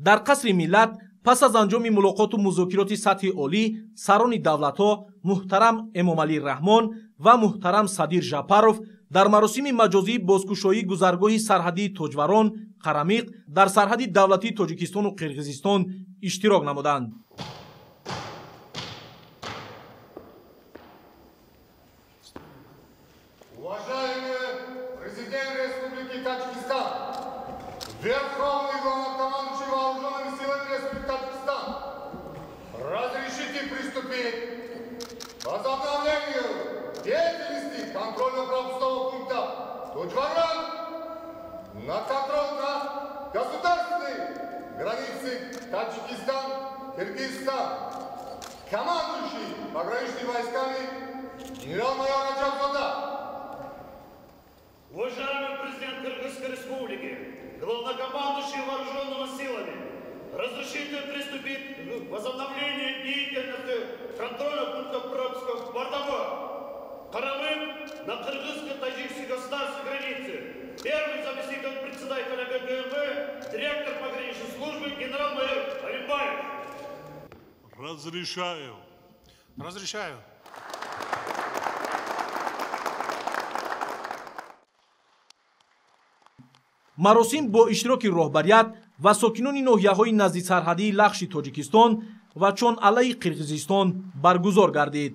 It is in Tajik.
Дар Қасри Миллат пас аз анҷоми мулоқоту музокироти сатҳи олӣ сарони давлатҳо муҳтарам Эмомалӣ Раҳмон ва муҳтарам Садир Жапаров дар маросими маҷозии бозкушоии гузаргоҳи сарҳадии Тоҷварон Қарамиқ дар сарҳади давлатии Тоҷикистону Қирғизистон иштирок намуданд. Уважаемый президент Республики Таджикистан, Верховный главнокомандующий Вооруженными силами Республики Таджикистан, разрешите приступить к возобновлению деятельности контрольно-пропускного пункта Тоҷварон на контроль на государственной границе Таджикистан-Киргизстан. Командующий пограничными войсками генерал-майор Раджабзода. Уважаемый президент Кыргызской Республики, главнокомандующий вооруженными силами, разрешите приступить к возобновлению деятельности контрольного пункта пропуска Бардабой Карамык на кыргызско-таджикской государственной границе. Первый заместитель председателя ГКНБ, директор пограничной службы генерал-майор Алимбаев. Разрешаю. Разрешаю. Маросим бо иштироки роҳбарият ва сокинони ноҳияҳои наздисарҳадии Лахши Тоҷикистон ва Чон-Алаи Қирғизистон баргузор гардид.